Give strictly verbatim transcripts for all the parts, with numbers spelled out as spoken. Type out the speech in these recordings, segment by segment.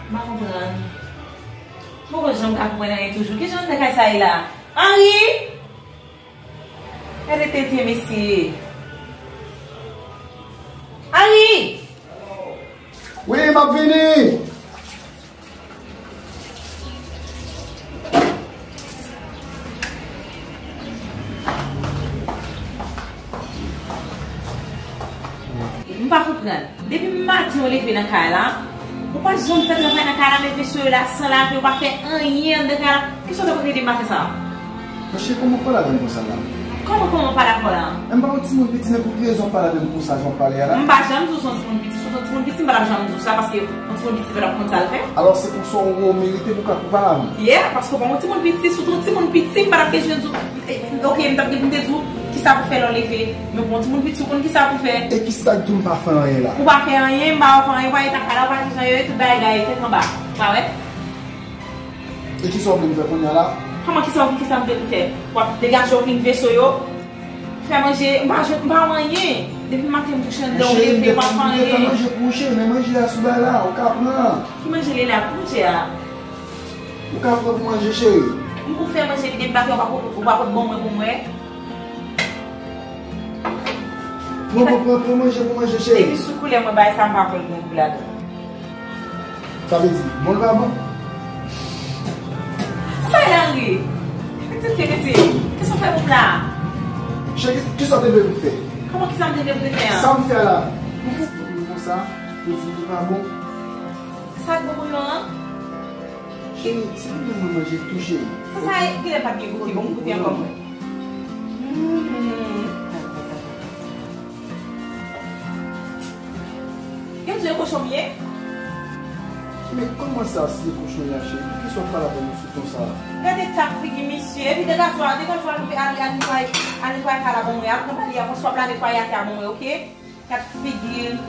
M pa konprann. M poko janm ka konprann anyen toujou. Kijan anndan kay sa ye la? Henri! Gade tenten mesye. Henri! Wi, m ap vini! M pa konprann. Depi maten ou leve nan kay la, ou pa janm fè travay nan kay la, men mesye yo la san lave, ou pa fè anyen anndan kay la. Kisa w te konn rele maten sa a? Monchè, kòman w pale avè m konsa la? Kòman, kòman w pale avè w la? E m pa yon timoun piti, men pou ki rezon w pale avè m konsa, jan w pale a la? M pa janm di w se yon timoun piti. Si w te yon timoun piti, m pa t ap janm di w sa, paske yon timoun piti pa t ap konn sa l fè. Alò, se pou sa w merite pou w ka, pou w pale avè m? Yeah, paske w pa yon timoun piti. Si w te yon timoun piti, m pa t ap bezwen di w. E, ok, m t ap gen pou m te di w kisa pou fè lè w leve. Men pou yon timoun piti, ou konn kisa pou fè. E kisa k di w m pa fè anyen la? Ou pa fè anyen, m pa wè w fè anyen, ou pa rete nan kay la, ou pa rete jan yo ye, tout bagay la ye tèt anba. Ou pa wè? E kisa w vle m fè kounye a la? Kòman kisa w vle, kisa m vle m fè? W ap degaje w vin veso yo? Fè manje, m pa jwenn, m pa wè anyen. Depi maten m kouche anndan, ou leve, w pa fè anyen. Cheri, m te fè manje pou ou, cheri, men manje a sou bay la, ou ka pran. Ki manje li la? Ki manje a? Ou ka pran pou manje, cheri. M pou fè manje, epi depi maten, ou pa pot, ou pa pot ban mwen pou mwen. Pran, pran, pran, pran manje pou manje, cheri. Depi sou koulè mwen bay sa, m pa kwè l gen gou ladan. Sa vle di, bon l pa bon? Sa sa ye la, Henri? Tete, tete, kisa w fè pou m la? Cheri, kisa w te vle m fè? Kòman kisa m te vle pou te fè an? Sa m fè la, m fè pou m konsa, pou di li pa bon. Sa k bon bouyon an? Cheri, se pou mwen manje tou, cheri. Sa sa ye? Kilè m pa t gen goute, bon, m goute ankò mwen. Mm. Yo di e kochon m ye? Men kòman sa, si e kochon y a, cheri? Poukisa w pale avè m sou ton sa a? Gade ta figi misye, epi degaje w, degaje w al, al, al netwaye, al netwaye kay la ban mwen, al pran balye a, konsa w ap la netwaye atè a ban mwen, oke? Gad figi l.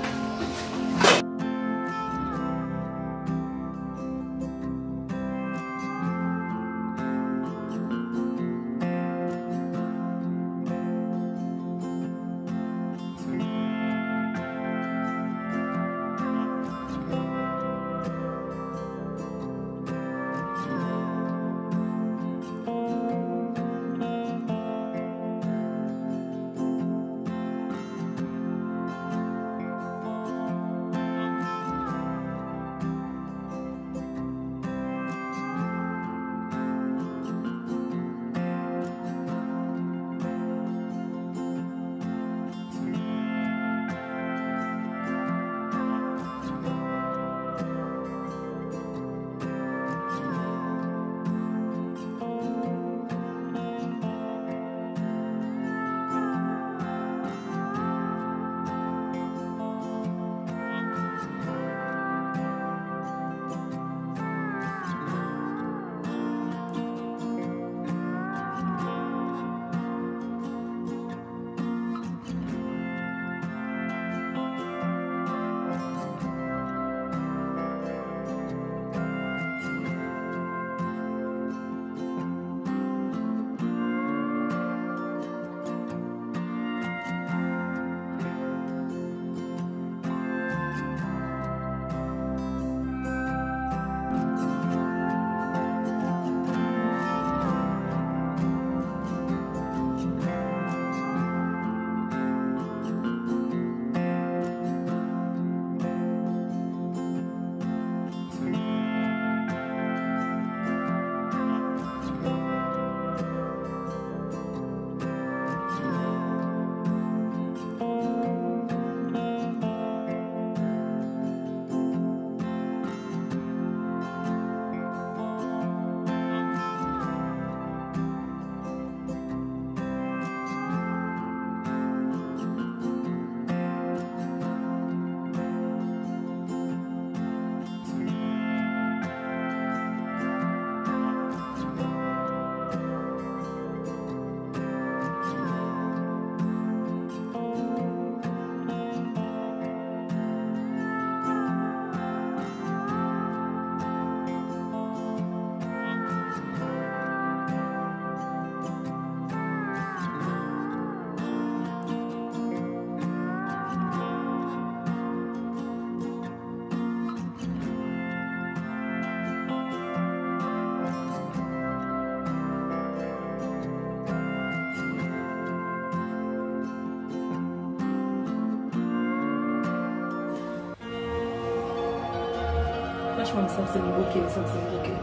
M santi m bouke, m santi m bouke.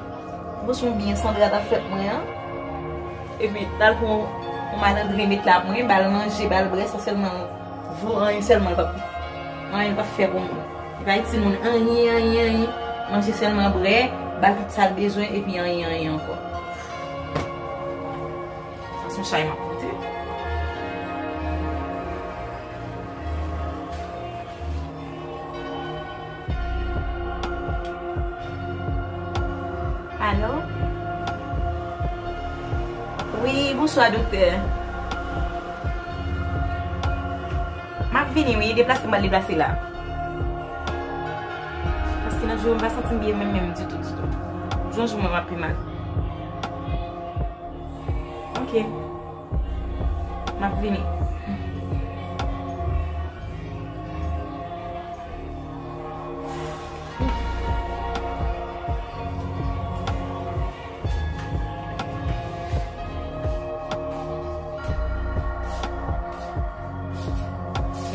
Bon, se yon byen Sandra t ap fè pou mwen an. Epi, l al pran yon malandren met la pou mwen, ba l manje, ba l bwè, sa sèlman vo anyen sèlman l p ap, anyen l p ap fè pou mwen. Li pa itil moun anyen, anyen, anyen. Manje sèlman, bwè, ba l tout sa l bezwen, epi anyen, anyen ankò. Sa se yon chay m ap pote. Alo? Wi, bonswa, doktè. M ap vini, wi, deplase m pral deplase la. Paske nan jou yo, m pa santi m byen menm, menm ditou, ditou. Jou an jou mwen, m ap pi mal. Ok. M ap vini.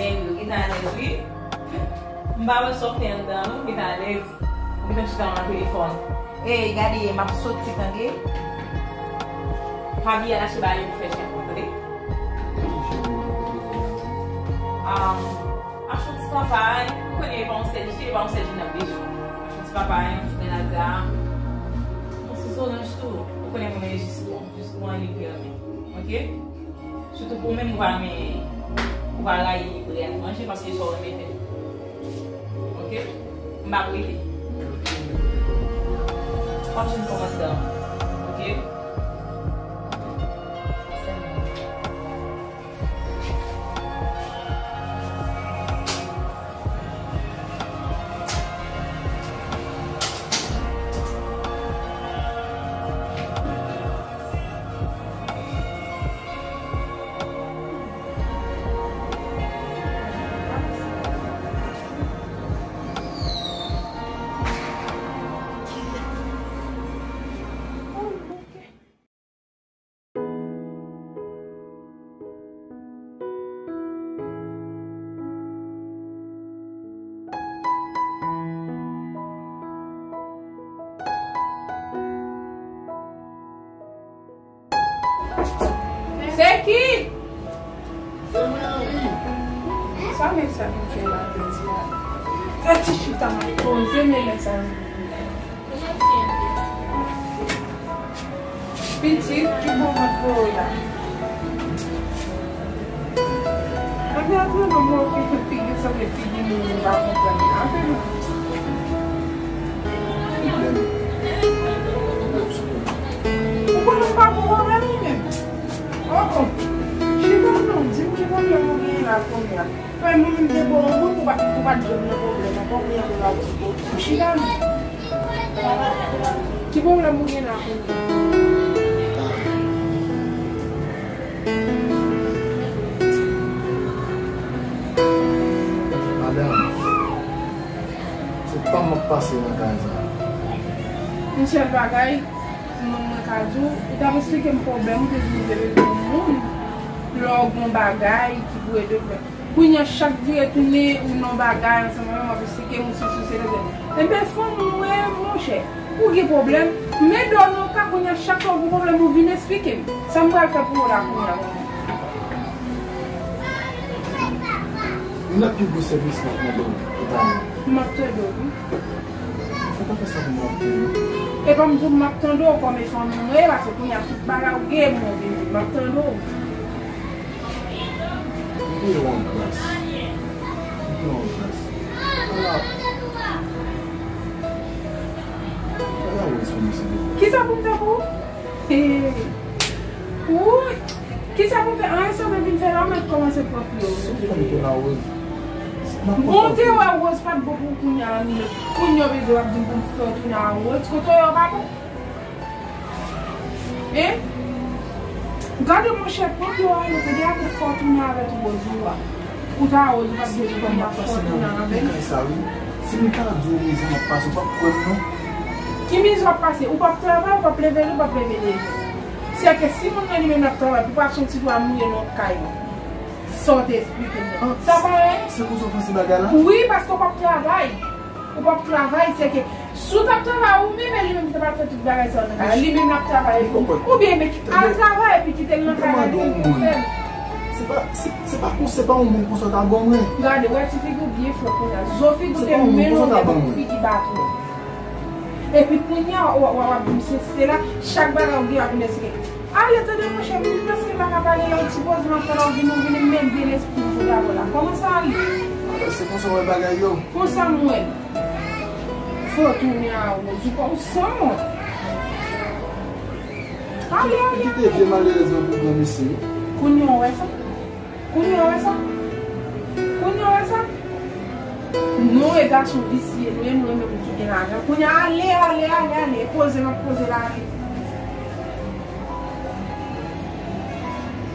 Men yo gentan alèz, wi. M pa wè sa w fè anndan, non, m gentan alèz. M gentan chita nan telefòn. Ey, gade, m ap soti, tande. Pa bliye al achte bagay yo pou fè chen pou tande. Um, achte yon ti papay, ou konnen e pa yon sèl je, e pa yon sèl je nan de jou. Achte yon ti papay, yon ti grenadya, yon ti zoranj tou. Ou konnen mwen renmen jis pou, jis pou an li pèmèt. Ok? Sitou pou ou menm, ou pa renmen, ou pa rayi brè ak manje paske sa w renmen fè. Ok? M p ap rete. W ap jwenn kòmandan. Ok? Se ki? Se mwen, wi. Sa men sa vin fè la jodi a? Fè ti chita m ap poze men lè sa vin. Pitit, ki bon vant voye w la? Ann gade non, mwen figi, figi sanble figi moun, mwen pa konprann. Ann gade non. Ou konnen m pa bon bagay ou menm. Oh, oh. Chita non, di m ki pwoblèm ou genyen la kounye a. Fè mwen menm te bon, ou pa, ou pa t janm nan pwoblèm ankò, kounye a pou la ou chita non. Ki pwoblèm ou gen la kounye a? Madanm, se pa m ap pase nan kay sa. Yon sèl bagay, moun mwen ka di w, ou t ap esplike m pwoblèm ou te di m te bezwen yon moun, lè w gen yon bagay ki pou ede w fè. Kounye a, chak vire tounen, ou nan bagay ansanm avè m, w ap esplike m, ou sesi, ou sela. Enben, fanm ou ye, monchè. Ou gen pwoblèm, men dòmi w ka, kounye a, chak fwa ou gen pwoblèm, ou vin esplike m. Sa m pral fè pou ou la, kounye a, kounye a? Yon lòt pi gwo sèvis m ap mande w pou ta fè. M ap tande w, wi. Fò pa fè sa pou m ap tande w. E pa m di w m ap tande w kòm e fanmi m ye, paske kounye a tout bagay ou gen, mwen vin di m ap tande w. M peye w an gras. M peye w an gras. Ala, ala wè sou misye. Kisa pou m fè pou ou? Hey. Woy! Kisa pou m fè? Anyen sa mwen vin fè la, mwen kòmanse pwòp yo. Sou fanm ke la Rose. Bon, te wè Rose pa t bon pou kounye a, ni kounye a bezwen w ap di m pou m fè w tounen a Rose. Kote yo pa bon? Hein? Gade monchè, pwòp yo ale, tande avèk fò tounen avèk Rose ou a. Ou ta Rose, ou pa t bezwen kounye a fò tounen avè l. Kay sa wi. Si m ta di w mizè m ap pase, ou p ap kwè m non. Ki mizè w ap pase? Ou p ap travay, ou p ap leve li, ou p ap leve li. Sèke si moun nan li menm l ap travay, pou pa son ti dwa mouye nan kay. Sa w te esplike m nan. Sa pa anyen. Se konsa w panse bagay la? Wi, paske w p ap travay. Ou p ap travay, sèke Si w t ap travay ou menm, e li menm ki t ap fè tout bagay sa yo nan kay la. Li menm l ap travay epi. Oubyen men al travay epi kite l nan kay la, li menm pou fè l. Se pa, se, se pa kon, se pa yon moun konsa w ta ban mwen. Gade, wè ti figi w byen fre kounye a. Zo figi w te menm yon figi baton. Epi kounye a, w, w, w ap di m se, se la, chak bagay w gen w ap vin esplike. Ale, tande monchè, m prèske pa ka pale la, yon ti poz m ap fè la, w vin, w vin mèt de lespri m pou dabò la. Kòman sa ale? Alò, se konsa w wè bagay yo? Konsa m wè l. Fò tounen a Woz, ou pa, ou san mò. Ale, ale, ale. Kite vye malerèz lan pou granmesi, wi. Kounye a w wè sa? Kounye a w wè sa? Kounye a w wè sa? Nou e gason visye, nou e nou menm ki gen lajan. Kounye a ale, ale, ale, ale. E poze m ap poze l ale.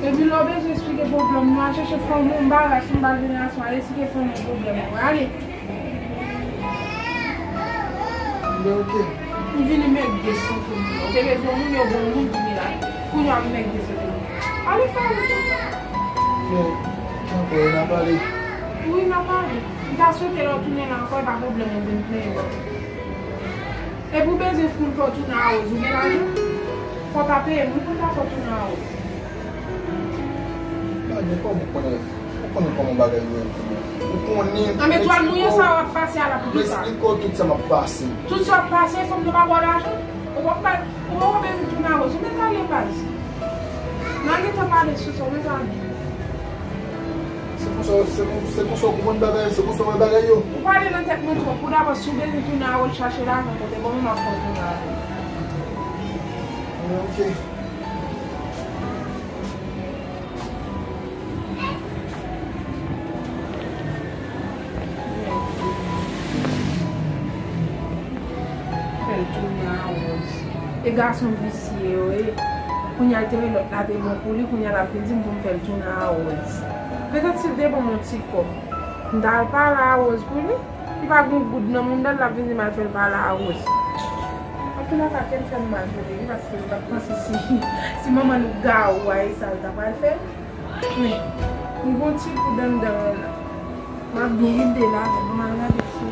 Epi lè w bezwen esplike pwoblèm nou, al chèche fanmi w, m pa ras, m pa jenerasyon, al esplike fanmi w pwoblèm nou. Ale. Men oke. M vini mèt de sante m. Ou te bezwen moun, yo bon moun ki vin la. Kounye a m mèt de sante m. Ale fè ale tou. Men, ankò, n a pale. Wi, n a pale. M ta swete lè w tounen la ankò, e pa pwoblèm ou vin plenyen ban m. Epi w bezwen pou l fè w tounen a Woz, ou gen lajan? Fò w ta peye m, wi, pou l ta fè w tounen a Woz. Gade kòman ou konnen, ou konnen kòman bagay yo ye pou mwen. Ou konnen. Anben, twal mouye sa w ap pase a la pou kisa? M esplike w tout sa m ap pase. Tout sa w ap pase, fanm nan pa ba w lajan? Ou p ap bay, ou p ap bezwen tounen a Woz. Ou mèt ale baz. N a gentan pale sou sa, ou mèt ale. Se konsa, se kon, se konsa w konprann bagay, se konsa w wè bagay yo. Ou pale nan tèt mwen twòp. Pou dabò, si w bezwen tounen a Woz chache lajan kote, bon, m ap fè w tounen a Woz. Anben, oke. Fè l tounen a Woz. E gason visye yo ye. Kounye a l te wè lòt la te bon pou li, kounye a l ap vin di m pou m fè l tounen a Woz. Petèt si l te ban m yon ti kòb, m ta al pale a Woz pou li. Li pa gen yon goud nan mouda l, l ap vin di m al fè l pale a Woz. Antoulèka, kè m fè m mal pou li, wi, paske m t ap panse si, si manman nou gawou a, e sa l ta pral fè. Men, m gon ti goud anndan an la. M ap byen ede l avè l, m al gade si